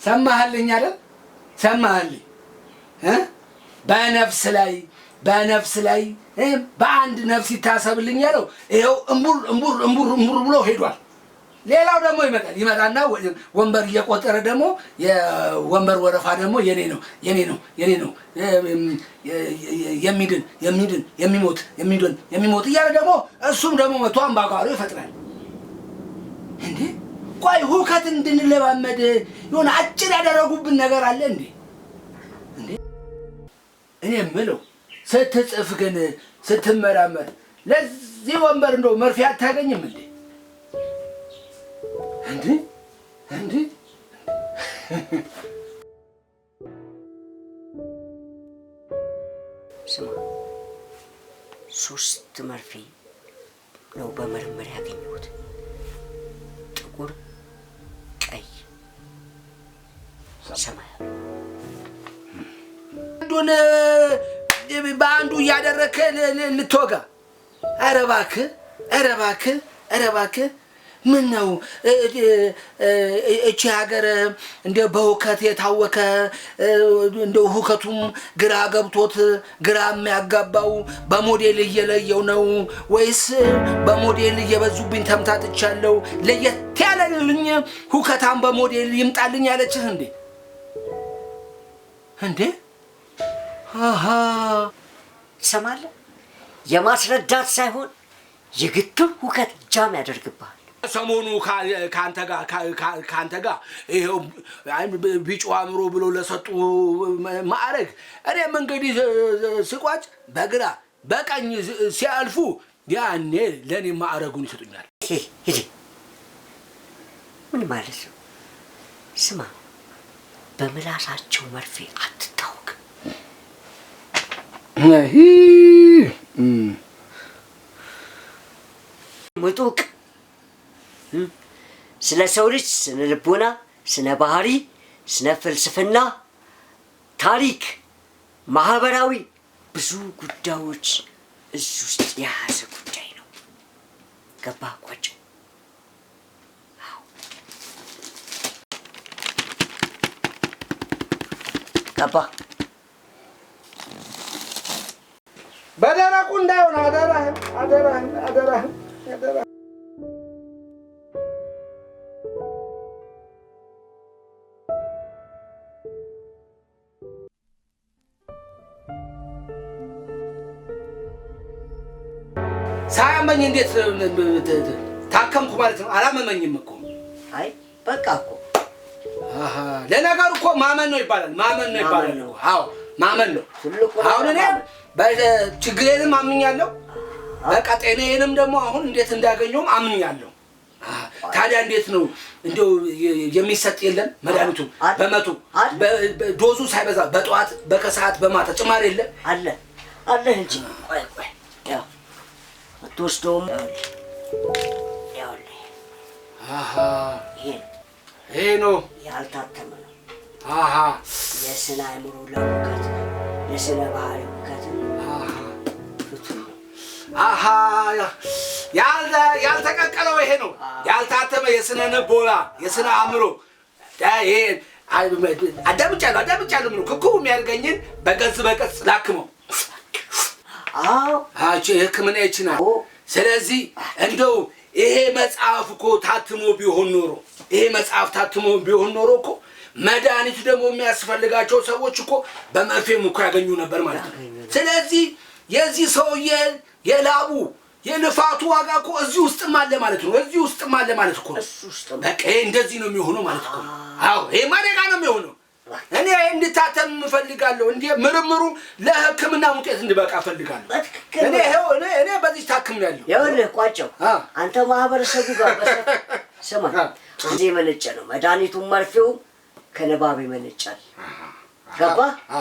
ሰማህልኝ አይደል? ሰማህልኝ እ በነፍስ ላይ በነፍስ ላይ በአንድ ነፍስ ይታሰብልኝ ያለው ይኸው እምቡር እምቡር እምቡር እምቡር ብሎ ሄዷል። ሌላው ደግሞ ይመጣል። ይመጣና ወንበር እየቆጠረ ደግሞ የወንበር ወረፋ ደግሞ የኔ ነው፣ የኔ ነው፣ የኔ ነው፣ የሚድን የሚድን የሚሞት የሚድን የሚሞት እያለ ደግሞ እሱም ደግሞ መቶ አምባጓሮ ይፈጥራል። እንዴ ቆይ ሁከት እንድንለማመድ የሆነ አጭር ያደረጉብን ነገር አለ እንዴ? እንዴ እኔ የምለው ስትጽፍ ግን ስትመራመር ለዚህ ወንበር እንደው መርፌ አታገኝም እንዴ? እንዴ እንዴ ስማ፣ 3 መርፌ ነው በምርምር ያገኘሁት። ጥቁር፣ ቀይ፣ ሰማያዊ። አንዱን በአንዱ እያደረግህ ልትወጋ። ኧረ እባክህ፣ ኧረ እባክህ፣ ኧረ እባክህ፣ ምን ነው እቺ ሀገር እንደ በሁከት የታወከ፣ እንደ ሁከቱም ግራ ገብቶት ግራ የሚያጋባው በሞዴል እየለየው ነው ወይስ በሞዴል እየበዙብኝ ተምታትቻለሁ፣ ለየት ያለልኝ ሁከታም በሞዴል ይምጣልኝ ያለችህ እንዴ? እንዴ አሃ ትሰማለህ? የማስረዳት ሳይሆን የግትር ሁከት ጃም ያደርግብሃል። ሰሞኑ ካንተ ጋር ይኸው ቢጩ አእምሮ ብሎ ለሰጡ ማዕረግ እኔም እንግዲህ ስቋጭ በግራ በቀኝ ሲያልፉ ያኔ ለእኔ ማዕረጉን ይሰጡኛል። ሂድ። ምን ማለት ነው? ስማ፣ በምላሳቸው መርፌ አትታወቅ። ምጡቅ ስለ ሰው ልጅ ስነ ልቦና፣ ስነ ባህሪ፣ ስነ ፍልስፍና፣ ታሪክ፣ ማህበራዊ ብዙ ጉዳዮች እዚህ ውስጥ የያዘ ጉዳይ ነው። ገባህ ቋጭ? አዎ። ገባህ? በደረቁ እንዳይሆን አደራህን፣ አደራህን፣ አደራህን፣ አደራህን። ሳያመኝ እንዴት ታከምኩ ማለት ነው? አላመመኝም እኮ። አይ በቃ እኮ። አሃ ለነገሩ እኮ ማመን ነው ይባላል። ማመን ነው ይባላል። ማመን ነው። አዎ ማመን ነው። ትልቁ አሁን እኔ ነገር ችግሬንም አምኛለሁ። በቃ ጤናዬንም ደግሞ አሁን እንዴት እንዳገኘውም አምኛለሁ። ታዲያ እንዴት ነው እንደው የሚሰጥ የለም መድኃኒቱ? አለ። በመቶ አለ። ዶዙ ሳይበዛ በጠዋት በከሰዓት በማታ ጭማሪ የለም? አለ። አለ እንጂ። ቆይ ቆይ። ያው አትወስደውም። ይኸውልህ። አሃ ይሄ ነው። ይሄ ነው። ያልታተመ ነው። አሃ የስነ አእምሮ ለሁከት የስነ ባህሪ ሁከት አሃ ፍቱን ነው። አሃ ያልተቀቀለው ይሄ ነው። ያልታተመ የስነ ልቦና የስነ አእምሮ ይሄ አዳምጫለሁ፣ አዳምጫለሁ። ምነው ክኩ የሚያደርገኝን በገጽ በገጽ ላክመው። አዎ። አቺ ህክምና ይችላል። አዎ። ስለዚህ እንደው ይሄ መጽሐፍ እኮ ታትሞ ቢሆን ኖሮ፣ ይሄ መጽሐፍ ታትሞ ቢሆን ኖሮ እኮ መድኃኒቱ ደግሞ የሚያስፈልጋቸው ሰዎች እኮ በመርፌም እኮ ያገኙ ነበር ማለት ነው። ያገኙ ነበር። ስለዚህ የዚህ ሰውዬ የላቡ የልፋቱ ዋጋ እኮ እዚህ ውስጥም አለ ማለት ነው። እዚህ ውስጥም አለ ማለት እኮ ነው። እሱ ውስጥም። በቃ ይሄ እንደዚህ ነው የሚሆነው ማለት እኮ ነው። አዎ ይሄ ማደጋ ነው የሚሆነው። እኔ እንድታተም እፈልጋለሁ። እንዴ ምርምሩ ለህክምና ውጤት እንድበቃ እፈልጋለሁ። በትክክል እኔ ይሄው እኔ በዚህ ታክሜያለሁ። ይኸውልህ ቋጨው፣ አ አንተ ማህበረሰቡ ጋር ስማ፣ አ እዚህ የመነጨ ነው መድኃኒቱም መርፌውም ከንባብ ይመነጫል። ገባህ? አ